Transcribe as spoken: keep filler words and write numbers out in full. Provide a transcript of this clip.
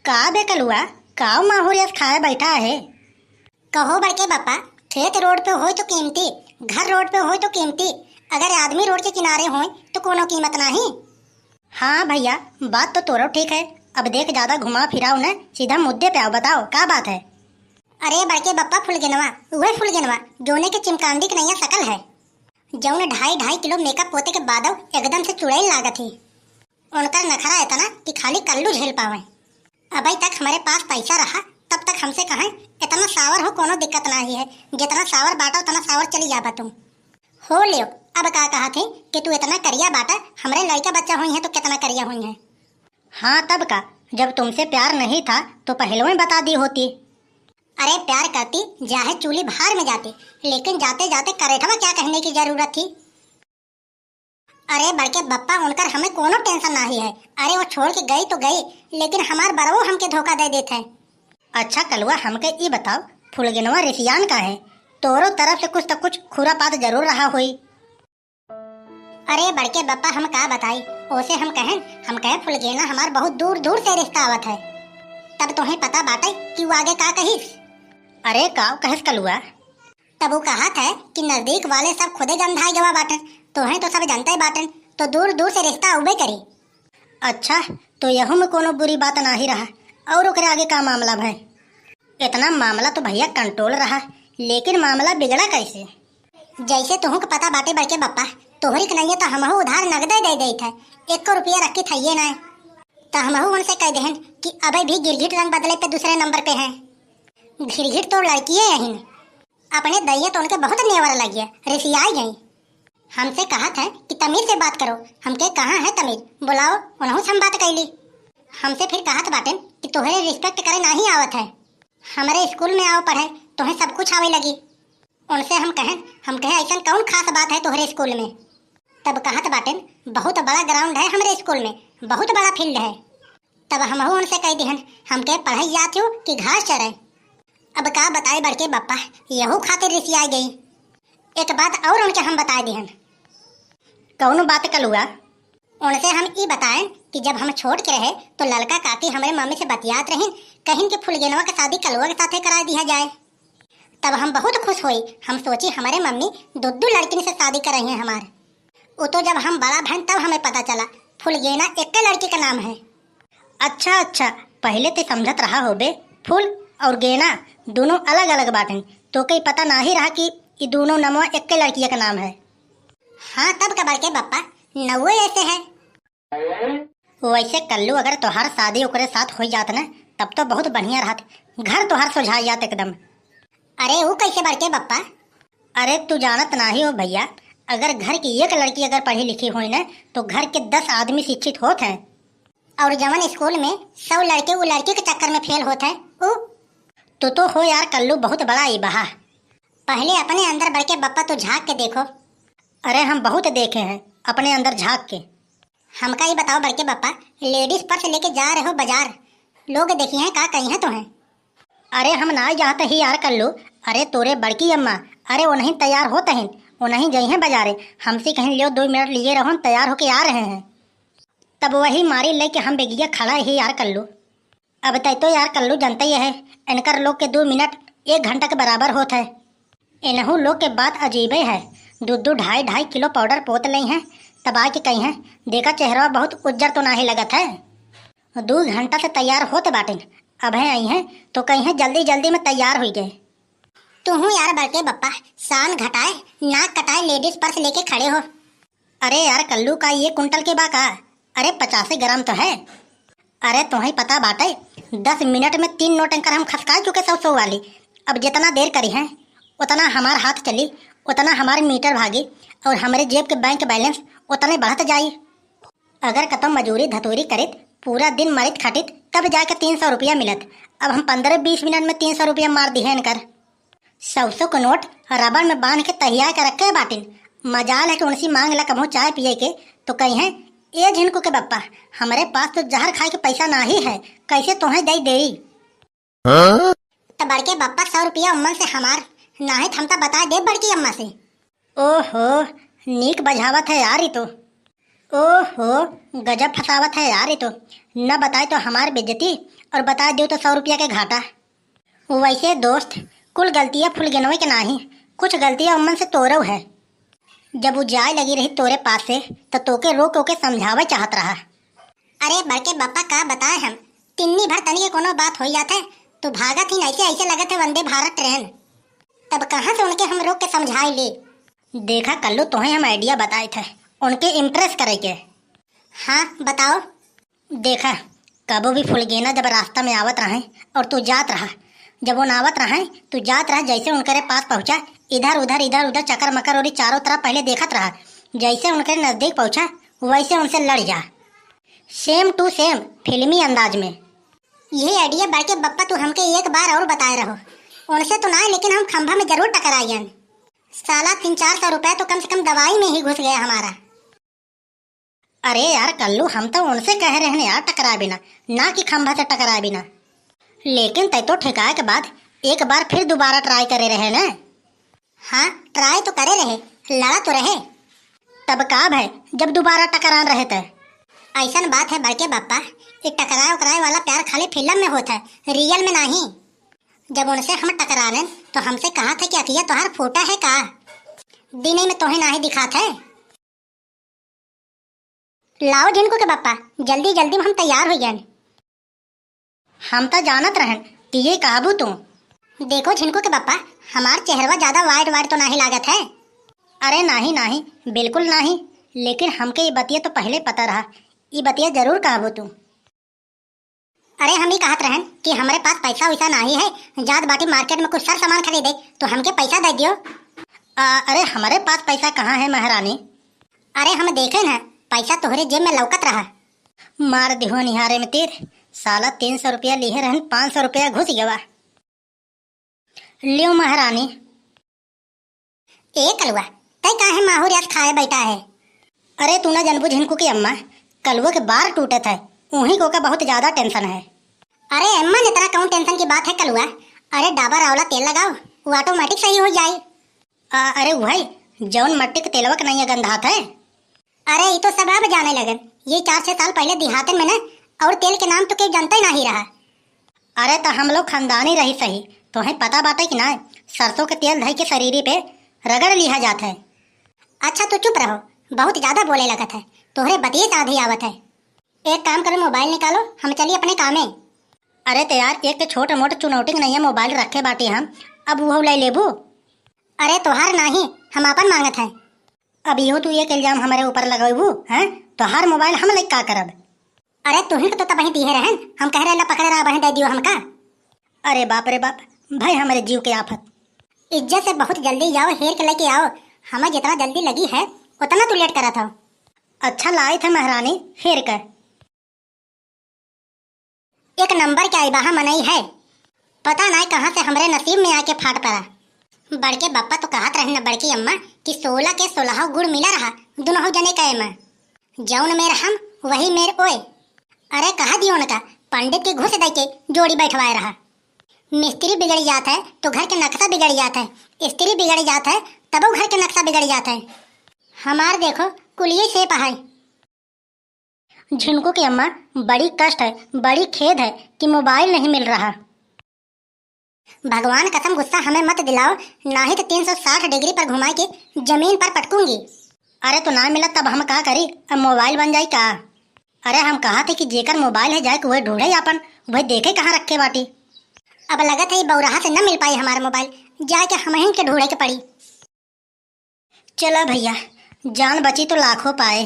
का बे कलुआ, का माहौर यस खाए बैठा है? कहो बड़के बापा, खेत रोड पे होय तो कीमती, घर रोड पे होय तो कीमती, अगर आदमी रोड के किनारे होय तो कोनो कीमत नाही। हाँ भैया, बात तो तोरो ठीक है। अब देख, ज्यादा घुमा फिराओ न, सीधा मुद्दे पे आओ, बताओ का बात है? अरे बड़के बप्पा, फुलगेनवा, उहे फुलगेनवा, जोने के चिमकांडी के नैया सकल है, जौन ढाई ढाई किलो मेकअप पोते के बादव एकदम से चुड़ैल लागत ही। उनकर नखरा इतना कि खाली कल्लू झेल पावे। अबे तक हमरे पास पैसा रहा, तब तक हमसे कहें, "इतना सावर हो, कोनो दिक्कत नाही है, जितना सावर बाटा उतना सावर चली जाबा तू।" हो लियो, अब का कहा थे कि तू इतना करिया बाटा, हमरे लड़का बच्चा हुई है तो कितना करिया हुई है। हाँ तब का, जब तुमसे प्यार नहीं था तो पहले ही बता दी होती। अरे प्यार करती, जाहे चूली भार में जाती, लेकिन जाते जाते करेठवा क्या कहने की जरूरत थी? अरे बड़के बप्पा, उनकर हमें कोनो टेंशन नाही है। अरे वो छोड़ के गई तो गई, लेकिन हमार बरवो हमके धोखा दे देत है। अच्छा कलुआ, हमके ई बताओ, फुलगेनवा रिसियान का है? तोरो तरफ से कुछ तो कुछ खुरापात जरूर रहा होई। अरे बड़के बप्पा, हम का बताई, ओसे हम कहें, हम कहे फुलगेना हमार बहुत दूर दूर से रिश्ता आवत है। तब तोहें पता बाटे कि वो आगे का कहिस? अरे का कहस कलुआ? तब वो कहत है कि नजदीक वाले सब खुदे गंधाए गवा बाटन, तोहें तो सब जनते बाटन, तो दूर दूर से रिश्ता अउबे करी। अच्छा, तो यहू में कोनो बुरी बात नाही रहा, और ओकरे आगे का मामला भय? इतना मामला तो भैया कंट्रोल रहा, लेकिन मामला बिगड़ा कैसे? जैसे तुहू के पता बाटे बड़के बप्पा, तोहरी के नैया तो हमहू उधार नगदे दे देत है, एको रुपया रखी थइये ना। तो हमहू उनसे कह देहन कि अबे भी गिरगिट रंग बदले पे दूसरे नंबर पे है। गिरगिट तो लड़किए यही अपने दइया तो उनके बहुत नेवर लगिया, रिसियाई गई। हमसे कहत है कि तमीज से बात करो। हमके कहाँ है तमीज, बुलाओ, उनहू से हम बात कैली। हमसे फिर कहत बाटेन कि तोहरे रिस्पेक्ट करे नाही आवत है, हमरे स्कूल में आओ पढ़े, तोहे सब कुछ आवे लगी। उनसे हम कहें, हम कहे ऐसन कौन खास बात है तोहरे स्कूल में? तब कहत बाटेन, बहुत बड़ा ग्राउंड है हमरे स्कूल में, बहुत बड़ा फील्ड है। तब हमहू उनसे कह दिहन, हमके पढ़ाई जात हो कि घास चरे? अब का बताए बड़के बप्पा, यहू खातिर रिसिया गई। एक बात और उनके हम बताए दिहन। कौन बात कलुआ? उनसे हम ई बताएन कि जब हम छोट के रहे तो ललका काकी हमरे मम्मी से बतियात रहिन, कहिन कि फुलगेनवा के शादी कलुआ के साथे करा दिया जाए। तब हम बहुत खुश होई, हम सोची हमरे मम्मी दो दो लड़किन से शादी करइहें हमार। उ तो जब हम बड़ा भन तब हमें पता चला फुलगेना एक्के लड़की का नाम है। अच्छा अच्छा, पहले ते समझत रहा होबे, फूल और गेना दोनों अलग अलग बाटन, तो कई पता नाही रहा कि ई दोनों नमवा एक्के लड़किया का नाम है। हाँ तब का बड़के बप्पा, नउए ऐसे है। वैसे कल्लू, अगर तोहार शादी ओकरे साथ हो जात ना, तब तो बहुत बढ़िया रहत, घर तोहार सुझाई जात एकदम। अरे ऊ कैसे बड़के बप्पा? अरे तू जानत नाही हो भैया, अगर घर की एक लड़की अगर पढ़ी लिखी होई ना, तो घर के दस आदमी शिक्षित होत हैं। और जवन स्कूल में सौ लड़के ऊ लड़की के चक्कर में फेल होत हैं, ऊ। तू तो हो यार कल्लू, बहुत बड़ा ई बहा। पहले अपने अंदर बड़के बप्पा तो झांक के देखो। अरे हम बहुत देखे हैं अपने अंदर झांक के। हमका ई बताओ बड़के बप्पा, लेडीज पर्स लेके जा रहे हो बाजार, लोग देखिहैं का कहिहैं तोहें? अरे हम नाई जात ही यार कल्लू, अरे तोरे बड़की अम्मा, अरे उन्हीं तैयार होत हैं, उन्हीं जइहैं बाजारे, हमसे कहिन लियो दो मिनट लिए रहो, हम तैयार होके आ रहे हैं। तब वही मारी लेके हम बेगिया खड़ा ही यार कल्लू। अब तै तो यार कल्लू जनते ही है, इनकर लोग के दो मिनट एक घंटा के बराबर होत है। इनहू लोग के बात अजीबे है, दो दो ढाई ढाई किलो पाउडर पोत लेइहैं, तब आके कहिहैं, "देखा चेहरा बहुत उज्जर तो नाही लगत है।" दो घंटा से तैयार होत बाटिन, अबे अइहैं तो कहिहैं, "जल्दी जल्दी में तैयार हुई गए।" तुहू यार बड़के बप्पा, शान घटाए, नाक कटाए, लेडीज पर्स लेके खड़े हो। अरे यार कल्लू, का ये कुंटल के बा का? अरे पचासी ग्राम तो है। अरे तुम्हें पता बाटे, दस मिनट में तीन नोट एंकर हम खसका चुके सौ सौ वाली। अब जितना देर करिहैं, उतना हमार हाथ चली, उतना हमार मीटर भागी और हमरे जेब के बैंक बैलेंस उतने बढ़त जाई। अगर कतौ मजूरी धतूरी करित, पूरा दिन मरित खटित, तब जाके तीन सौ रुपया मिलत। अब हम पन्द्रह बीस मिनट में तीन सौ रुपया मार दिहे इनकर। सौ सौ के नोट रबर में बांध के तहिया के रखे बाटिन। मजाल है कि उनसे मांग ला कबहूँ चाय पिए के, तो कहिहैं, "ए झिनकू के बप्पा, हमरे पास तो जहर खाए के पैसा नाही है, कैसे तोहें दे देई?" हाँ? त बड़के बप्पा, सौ रुपया उम्मन से हमार, नाही त हम त बता देब बड़की अम्मा से। ओहो, नीक बझावत है यार ई तो। ओहो, गजब फसावत है यार ये तो। न बताए तो हमार बेइज्जती और बता दो तो सौ रुपया के घाटा। वैसे दोस्त, कुल गलतियाँ फुलगेनवे के नाही, कुछ गलतियाँ उम्मन से तोरव है। जब उ जाए लगी रही तोरे पास से, तो तोके रोक ओके समझावे चाहत रहा। अरे बड़के बप्पा, का बताए हम, तिन्नी भर तनी के कोनो बात हो जात है, तो भागत ही ऐसे, ऐसे लगत है वंदे भारत ट्रेन। तब कहाँ से उनके हम रोक के समझाए ले? देखा कल्लू, तोहे हम आइडिया बताए थे उनके इम्प्रेस करे के। हाँ, बताओ। देखा, कबो भी फुलगेना जब रास्ता में आवत रहे और तू जात रहा, जब उन आवत रहे, तू जात रहा, जैसे उनकरे पास पहुँचा, इधर उधर, इधर उधर चक्कर मकर और चारों तरफ पहले देखत रहा। जैसे उनके नजदीक पहुँचा, वैसे उनसे लड़ जा, सेम टू सेम, फिल्मी अंदाज में। यही आइडिया बड़के बप्पा तू हमके एक बार और बताए रहो। उनसे तो ना, लेकिन हम खंभा में जरूर टकराइयन। साला तीन चार सौ रुपया तो कम से कम दवाई में ही घुस गया हमारा। अरे यार कल्लू, हम तो उनसे कहे रहे न यार टकराए बिना, ना कि खंभा से टकराए बिना। लेकिन तै तो ठेकाए के बाद एक बार फिर दोबारा ट्राई करे रहे न। हाँ, ट्राई तो करे रहे, लड़ा तो रहे। तब का भय जब दोबारा टकरान रहे त? ऐसन बात है बड़के बप्पा, ये टकराए उकराए वाला प्यार खाली फिल्म में होत है, रियल में नाही। जब उनसे हम टकराने तो हमसे कहा था कि अखिया तोहार फूटा है का? दिने में तोहे नाही दिखात है। लाओ झिनकू के बप्पा, जल्दी जल्दी में हम तैयार हो गए। हम त जानत रहन कि ये कहबू तू। देखो झिनकू के बप्पा, हमार चेहरवा ज्यादा वाइट वाइट तो नाही लागत है। अरे नाही नाही, बिल्कुल नाही, लेकिन हमके ये बतिया तो पहले पता रहा, ये बतिया जरूर कहबू तू। अरे हम ही कहत रहन कि हमरे पास पैसा वैसा नाही है, जात बाटी मार्केट में कुछ सर सामान खरीदे, तो हमके पैसा दे दियो। आ, अरे हमरे पास पैसा कहाँ है महारानी? अरे हम देखे न, पैसा तोहरे जेब में लौकत रहा। मार दिहो निहारे में तीर, साला तीन सौ रुपया लिहे रहन, पाँच सौ रुपया घुस गवा। लियो महारानी। ए कलुआ, तै काहे माहूर अस खाए बैठा है? अरे तू ना जनबू झिनकू की अम्मा, कलुआ के बार टूटत है, उही को का बहुत ज्यादा टेंशन है। अरे अम्मा, इतना कौन टेंशन की बात है कलुआ? अरे डाबर आंवला तेल लगाओ, वो ऑटोमेटिक सही हो जाए। आ, अरे भाई, जौन मट्टी के तेलवा के नहीं गंधात है। अरे, ई तो सब अब जाने लगन। ये चार छह साल पहले देहातन में न, और तेल के नाम तो केहू जानते नाही रहा। अरे, त हम लोग खानदानी रही सही, तोहे पता बाटे कि ना, सरसों के तेल धई के शरीरी पे रगड़ लिहा जात है। अच्छा, तू चुप रहो, बहुत ज्यादा बोले लगत है, तोहरे बतिये से आधी आवत है। एक काम करो, मोबाइल निकालो, हम चली अपने कामे। अरे त यार, एक तो छोट मोट चुनौटी के नैया मोबाइल रखे बाटी हम, अब वो ले लेबू? अरे, तोहार नाही, हम आपन मांगत है। अब इहो तू एक इल्जाम हमरे ऊपर लगइबू, हैं? तोहार मोबाइल हम लेके का करब? अरे, तुही के तो तबही दिहे रहन, हम कह रहे ला पकड़े रहा, बही दे दियो हमका। अरे बाप रे बाप, भाई हमरे जीव के आफत। इज्जत से बहुत जल्दी जाओ, हेर के लेके आओ, हमें जितना जल्दी लगी है, उतना तू लेट करत हो। अच्छा लाए थे महारानी, हेर के। एक नंबर के आई बहा मनई है, पता नाय कहाँ से हमरे नसीब में आके फाट पड़ा। बड़के बप्पा तो कहत रहे न बड़की अम्मा कि सोलह के सोलह गुड़ मिला रहा, दुनहु जने कहे में। जौन मेर हम, वही मेर ओए। अरे कहा दियो उनका, पंडित के घुस दे के जोड़ी बैठवाए रहा। मिस्त्री बिगड़ जात है तो घर के नक्शा बिगड़ जात है, स्त्री बिगड़ जात है तबो घर के नक्शा बिगड़ जात है। हमार देखो कुलिये से पहाई। झिनकू की अम्मा, बड़ी कष्ट है, बड़ी खेद है कि मोबाइल नहीं मिल रहा। भगवान कसम गुस्सा हमें मत दिलाओ, नाही तो तीन सौ साठ डिग्री पर घुमा के जमीन पर पटकूंगी। अरे तो ना मिला तब हम का करी, अब मोबाइल बन जाई का? अरे हम कहा थे कि जेकर मोबाइल है जाए के वह ढूंढे आपन, वह देखे कहाँ रखे बाटी। अब लगत है ये बौराहा से न मिल पाई हमारा मोबाइल, जाए के हमहिन के ढूंढे के पड़ी। चला भैया, जान बची तो लाखों पाए।